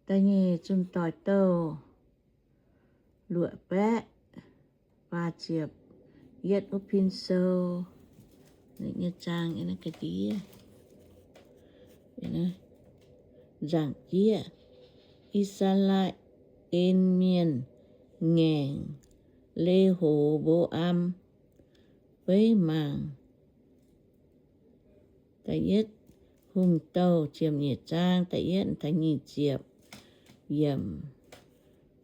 Da'nyeic Zunh Doic Douh luoqc baeqv faah ziepc yietv wuov pin sou nyei zaang ga'ndiev, nzaangc jieqv, I^saa^laa^en Mienh ngaengc Le^ho^mbo^am. Beiv mangc Da'yietv Hungh Douh ziepc nyeic zaang da'yietv taux nyic ziepc yiemc.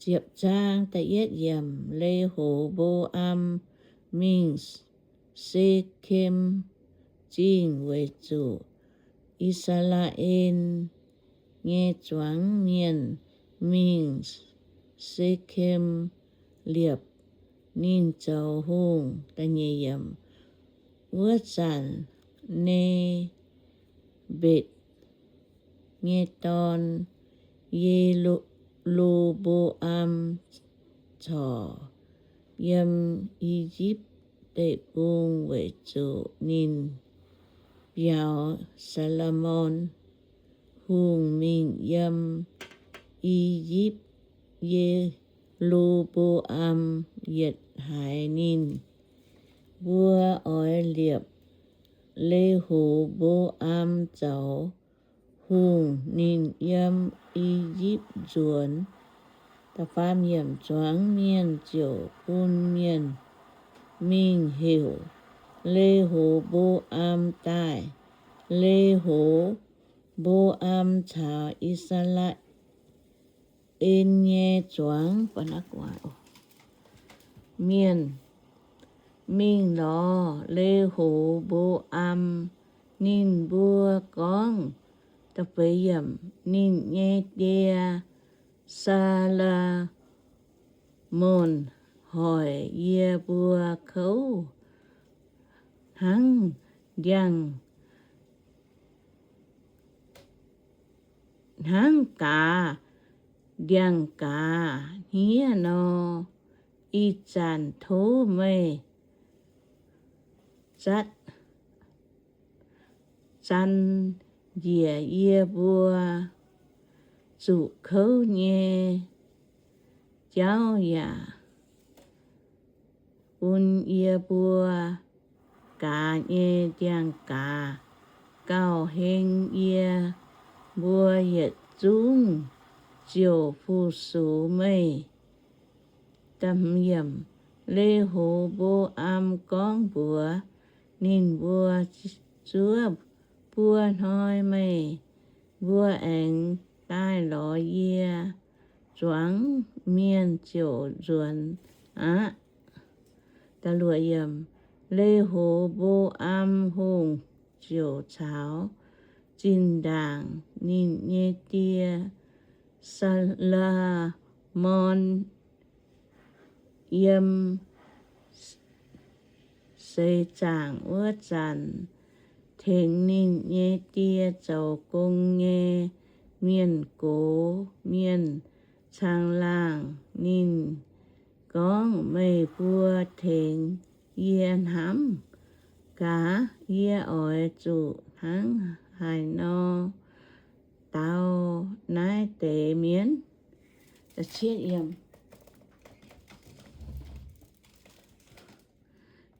Ziepc zaang da'yietv yiemc. Le^ho^mbo^am mingh Se^kem Zingh weic zuqc I^saa^laa^en nyei zuangx mienh mingh Se^kem liepc ninh zoux hungh. Wuov zanc Ne^mbetc nyei dorn, Ye^lo^mbo^am, corc yiem I^yipv Deic-Bung weic zuqc ninh biaux Saa^lo^morn Hungh mingh yiem I^yipv. Ye^lo^mbo^am yietc haiz ninh mbuo oix liepc Le^ho^mbo^am zoux hungh, ninh yiem I^yipv nzuonx. Zuangx mienh ziouc bun mienh mingh heuc Le^ho^mbo^am daaih. Le^ho^mbo^am caux I^saa^laa^en nyei zuangx mienh mingh lorz Le^ho^mbo^am. Ninh mbuo gorngv, ninh nyei die, Saa^lo^morn, hoic yie mbuo kouv hnangv ndiangx, hnangv gaax ndiangx-gaaz hniev nor. Ih zanc tov meih zatv, zan njiec yie mbuo zuqc kouv nyei jauv yaac bun yie mbuo gaax nyei ndiangx-gaaz gauh heng. Yie mbuo yietc zungv ziouc fu-sux meih. Le^ho^mbo^am gorngv mbuox ninh mbuo, Zuov buo hnoi meih mbuo aengx daaih lorz yie, zuangx mienh ziouc nzuonx aqv. Le^ho^mbo^am Hungh ziouc caux zinh ndaangc ninh nyei die, Saa^lo^morn, yiem seix zaangc wuov zanc tengx ninh nyei die zoux gong nyei mienh gox mienh caangh laangh. Ninh gorngv, Meih mbuo tengx yie hnamv gaax. Yie oix zuqc hnangv haaix nor dau naaiv deix mienh?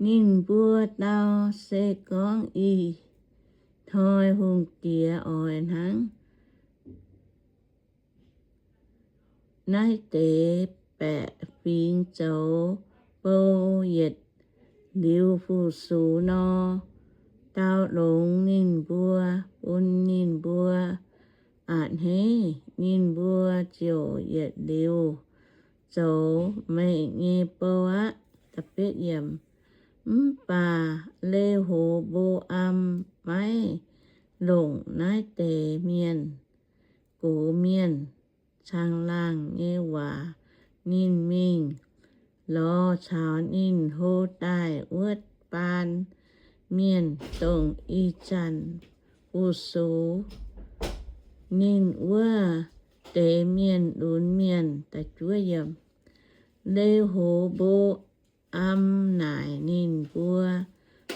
Ninh mbuo dau, Se gorngv ih hnoi hungh diex oix hnangv naaiv deix baeqc fingx zoux bou yietc liuz fu-sux nor, dau longx ninh mbuo, bun ninh mbuo a'hneiv, ninh mbuo ziouc yietc liuz zoux meih nyei bou aqv. Mv baac Le^ho^mbo^am maiv longc naaiv deix mienh gox mienh caangh laangh nyei waac. Ninh mingh lorz caux ninh hlo daaih wuov baan mienh, dongh ih zanc fu-sux ninh wuov deix mienh lunx mienh. Le^ho^mbo^am naaic ninh mbuo,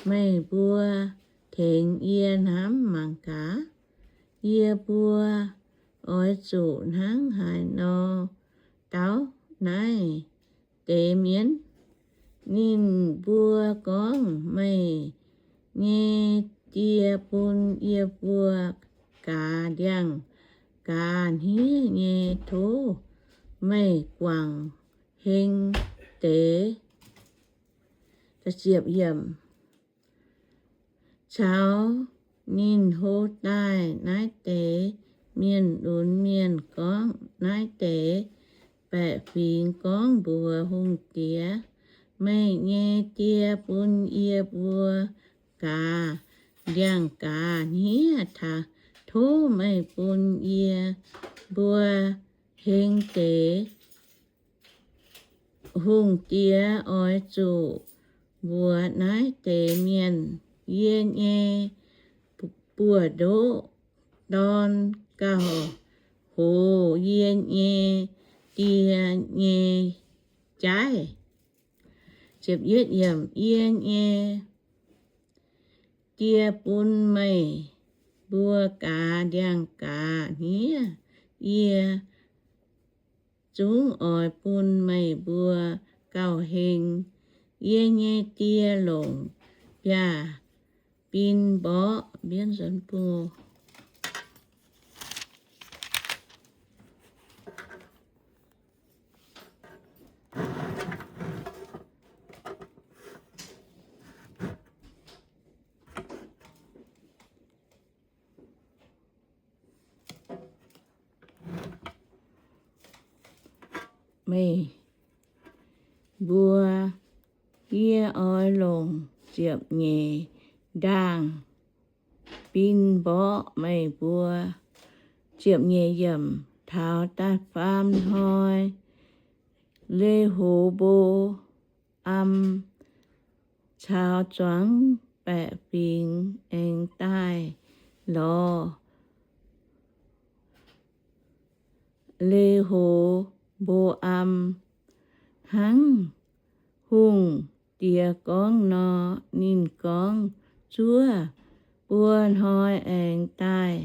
Meih mbuo tengx yie hnamv mangc gaax. Yie mbuo oix zuqc hnangv haaix nor daauv naaiv deix mienh? Ninh mbuo gorngv, Meih nyei die bun yie mbuo gaax ndiangx-gaax hniev nyei. Tov meih guangc heng deix. Caux ninh hlo daaih naaiv deix mienh lunx mienh gorngv, naaiv deix baeqc fingx gorngv mbuox hungh diex, Meih nyei die bun yie mbuo gaax ndiangx-gaax hniev. Tov meih bun yie mbuo heng deix. Hungh diex oix zuqc mbuox naaiv deix mienh, Yie nyei buoz-ndoqv dorn gauh hoz yie nyei die nyei jaaiv. Yie nyei die bun meih mbuo gaax ndiangx-gaax hniev. Yie zungv oix bun meih mbuo gauh heng. Yie nyei die longc biaav-bin mborqv. Meih mbuo, yie oix longc ziepc nyeic ndaangh bin mborqv meih mbuo. Ziepc nyeic yiemc. Taux da'faam hnoi, Le^ho^mbo^am caux zuangx baeqc fingx aengx daaih lorz Le^ho^mbo^am hnangv hungh diex gorngv nor. Ninh gorngv, Zuov buo hnoi aengx daaih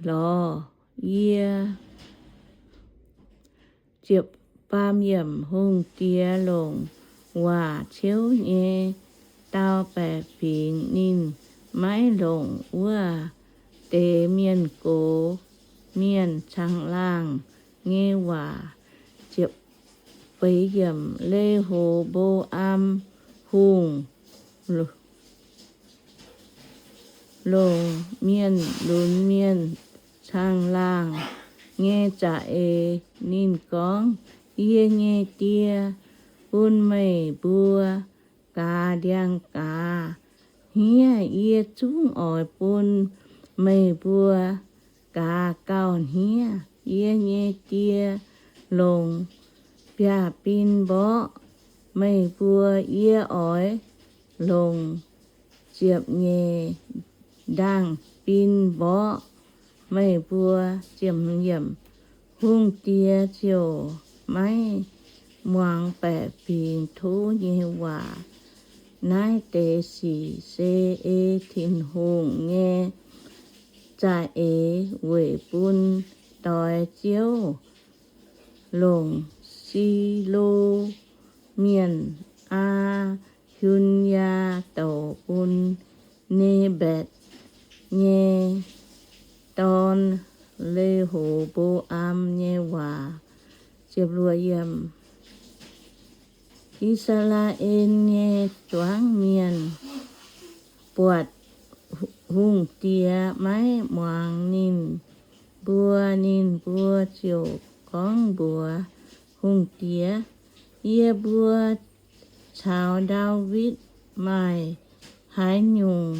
lorz yie. Hungh diex longc waac ciouv nyei dau baeqc fingx. Ninh maiv longc wuov deix mienh gox mienh caangh laangh nyei waac. Le^ho^mbo^am Hungh longc mienh lunx mienh caangh laangh nyei za'eix. Ninh gorngv, Yie nyei die bun meih mbuo gaax ndiangx-gaax hniev. Yie zungv oix bun meih mbuo gaax gauh hniev. Yie nyei die longc biaav-bin mborqv meih mbuo. Yie oix longc ziepc nyeic ndaangh bin mborqv meih mbuo. Hungh diex ziouc maiv muangx baeqc fingx tov nyei waac. Naaiv deix sic se ei Tin-Hungh nyei za'eix weic bun doix Ziouv longc Silo mienh Aa^hun^yaa douc bun Ne^mbatc nyei dorn, Le^ho^mbo^am, nyei waac. I^saa^laa^en nyei zuangx mienh buatc hungh diex maiv muangx ninh mbuo. Ninh mbuo ziouc gorngv mbuox hungh diex, Yie mbuo caux Ndaawitv maaih haaix nyungc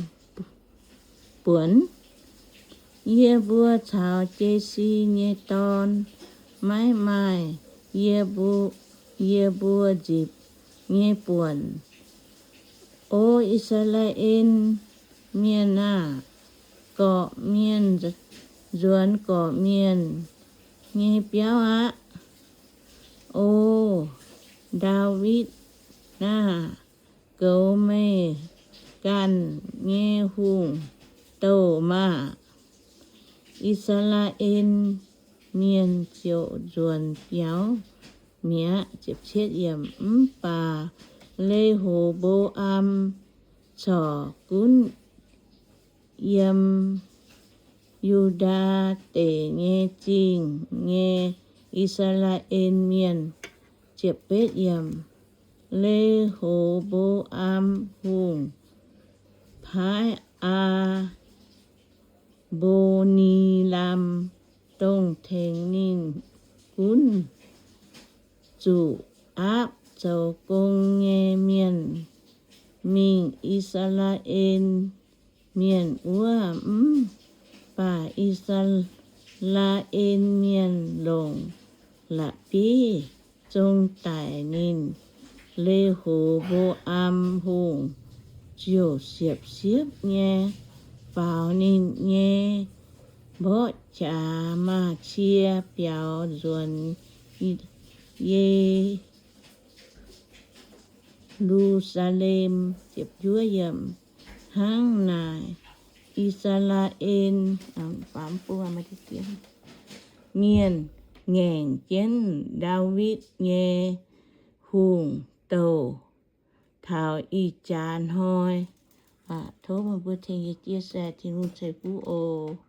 buonc? Yie mbuo caux Jesi nyei dorn maiv maaih yie mbuo nzipc nyei buonc. O I^saa^laa^en Mienh aah! Gorqv-mienh nzuonx gorqv-mienh nyei biauv aqv. O Ndaawitv aah! Goux meih ganh nyei hungh douh maah! I^saa^laa^en Mienh ziouc nzuonx biaux mi'aqv. Mv baac Le^ho^mbo^am corc gunv yiem Yu^ndaa Deic nyei zingh nyei I^saa^laa^en Mienh. Le^ho^mbo^am Hungh paaiv Aa^mbo^ni^lam, dongh tengx ninh gunv zuqc aapv zoux gong nyei mienh, mingh I^saa^laa^en Mienh wuov. Mv baac I^saa^laa^en Mienh longc la'bieiv zong daic ninh. Le^ho^mbo^am Hungh ziouc siepv-siepv nyei faaux ninh nyei mborqv jaax maaz-cie biaux nzuonx Ye Ye^lu^saa^lem. Hnangv naaic, I^saa^laa^en Mienh ngaengc jienv Ndaawitv nyei hungh douh taux ih jaax hnoi. Tov meih mbuo tengx yie jiez sin Tin-Hungh ceix fuqv oc.